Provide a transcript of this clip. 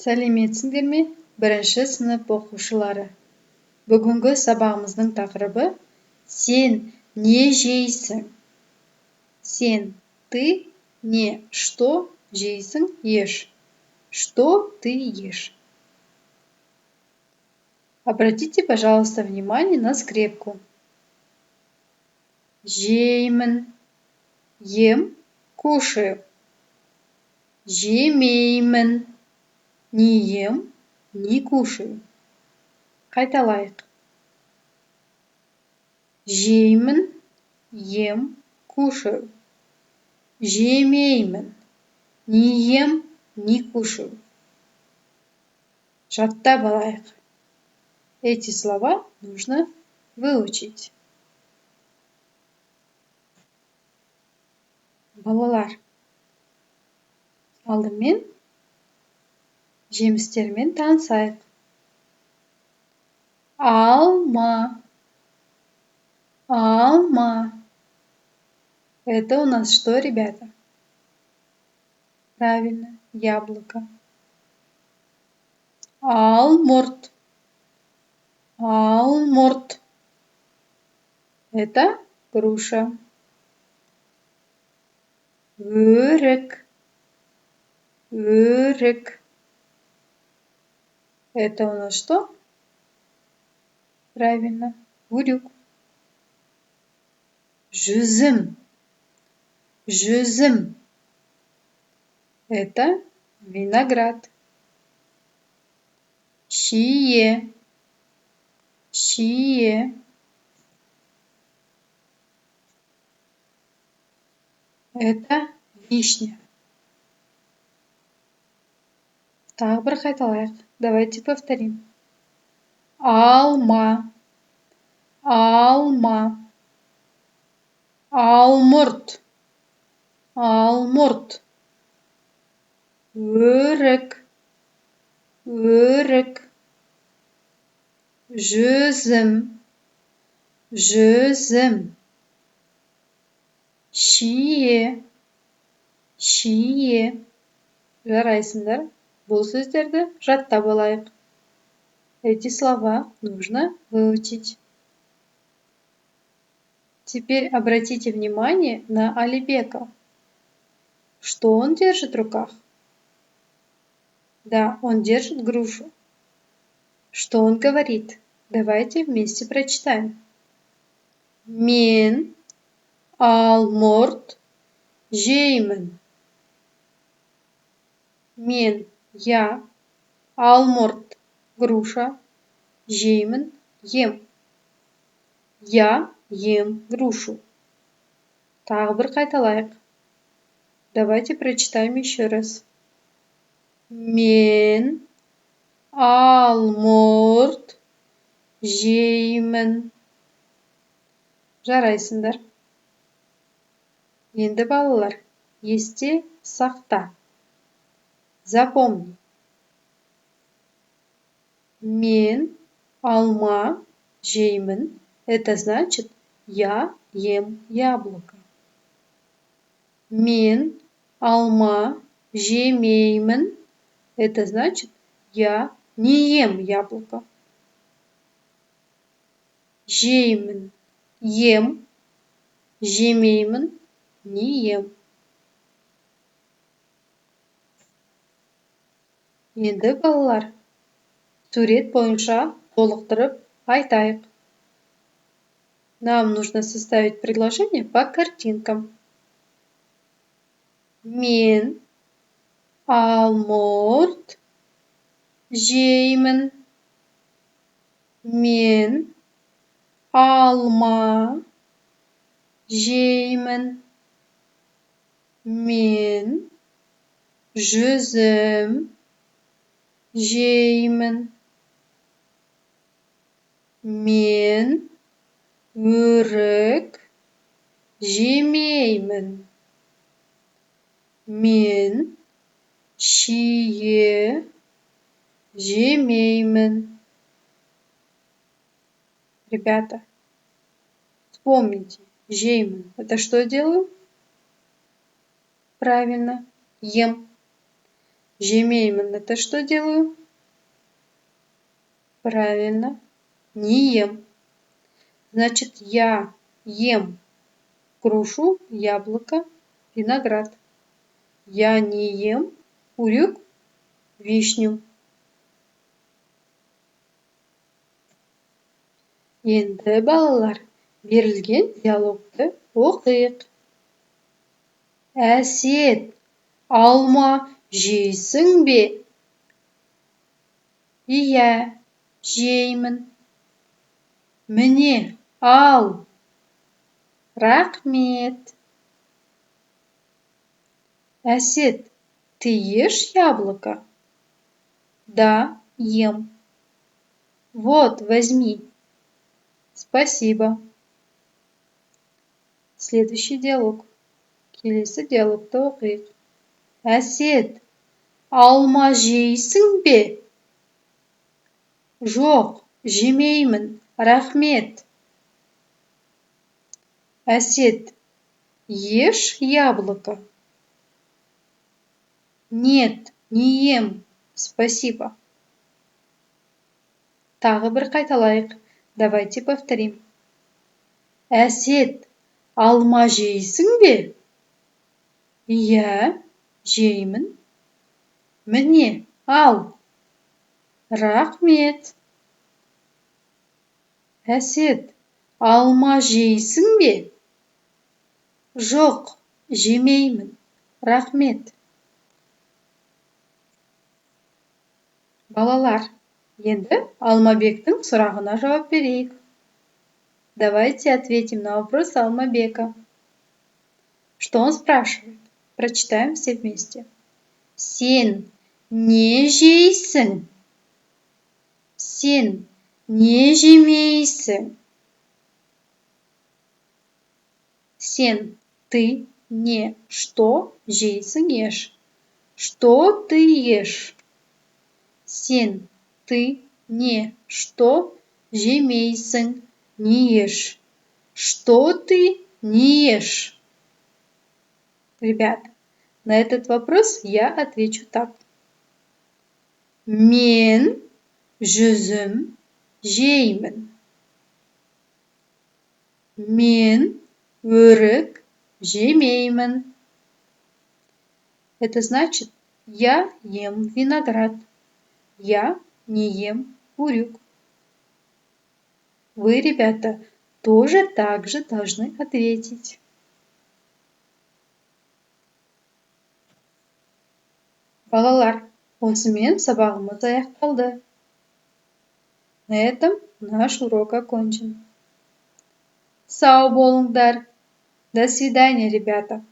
Сәлеметсіңдер ме, бірінші сынып оқушылары! Бүгінгі сабағымыздың тақырыбы: «Сен не жейсің?» Сен – ты, не – что, жейсің – ешь. Что ты ешь? Обратите, пожалуйста, внимание на скрепку. Жеймін – ем, кушаю. Жемеймін – не ем, не кушаю. Қайталайық: жеймін – ем, кушаю. Жемеймін – не ем, не кушаю. Жаттап алайық. Эти слова нужно выучить. Балалар, алдымен жемістермен танысайық. Алма, алма. Это у нас что, ребята? Правильно, яблоко. Алмұрт, алмұрт. Это груша. Өрік, өрік. Это у нас что? Правильно, урюк. Жүзім, жүзім. Это виноград. Шие, шие. Это вишня. Тағы бір қайталайық. Давайте повторим. Алма, алма. Алмұрт, алмұрт. Өрік, өрік. Жүзім, жүзім. Шие, шие. Жарайсыңдар! Бұл сөздерді жаттап алайық. Эти слова нужно выучить. Теперь обратите внимание на Алибека. Что он держит в руках? Да, он держит грушу. Что он говорит? Давайте вместе прочитаем. Мен алмұрт жеймін. Мен – я, алмұрт – груша, жеймін – ем. Я ем грушу. Тағы бір қайталайық. Давайте прочитаем еще раз. Мен алмұрт жеймін. Жарайсыңдар! Енді, балалар, есте сақта. Запомни. Мен алма жеймін. Это значит, я ем яблоко. Мен алма жемеймін. Это значит, я не ем яблоко. Жеймін – ем, жемеймін – не ем. Енді, балалар, сурет бойынша толықтырып айтайық. Нам нужно составить предложение по картинкам. Мен алмұрт жеймін. Мен алма жеймін. Мен жүзім жеймін. Мен өрік жемеймін. Мен шие жемеймін. Ребята, вспомните: жеймін – это что я делаю? Правильно, ем. Жемеймін — это что делаю? Правильно, не ем. Значит, я ем грушу, яблоко, виноград. Я не ем урюк, вишню. Енді, балалар, берілген диалогты оқиық. Әсет, алма жейсің бе? Иә, жеймін. Міне, ал. Рақмет. Әсет, ты ешь яблоко? Да, ем. Вот, возьми. Спасибо. Следующий диалог. Келесі диалогты оқиық. Әсет, алма жейсің бе? Жоқ, жемеймін, рахмет. Әсет, ешь яблоко? Нет, не ем, спасибо. Тағы бір қайталайық. Давайте повторим. Әсет, алма жейсің бе? Иә, жеймін. Міне, ал. Рақмет. Әсет, алма жейсің бе? Жоқ, жемеймін, рақмет. Балалар, енді Алмабектің сұрағына жауап берейік. Давайте ответим на вопрос Алмабека. Что он спрашивает? Прочитаем все вместе. Сен не жейсің? Сен не жемейсің? Сен, ты, не, что, жейсің, ешь. Что ты ешь? Сен, ты, не, что, жемейсің, не ешь. Что ты не ешь? Ребята, на этот вопрос я отвечу так. Мен жүзім жеймін. Мен өрік жемеймін. Это значит, я ем виноград. Я не ем урюк. Вы, ребята, тоже так же должны ответить. Балалар, осымен сабағымыз аяқталды. На этом наш урок окончен. Сау болыңдар. До свидания, ребята.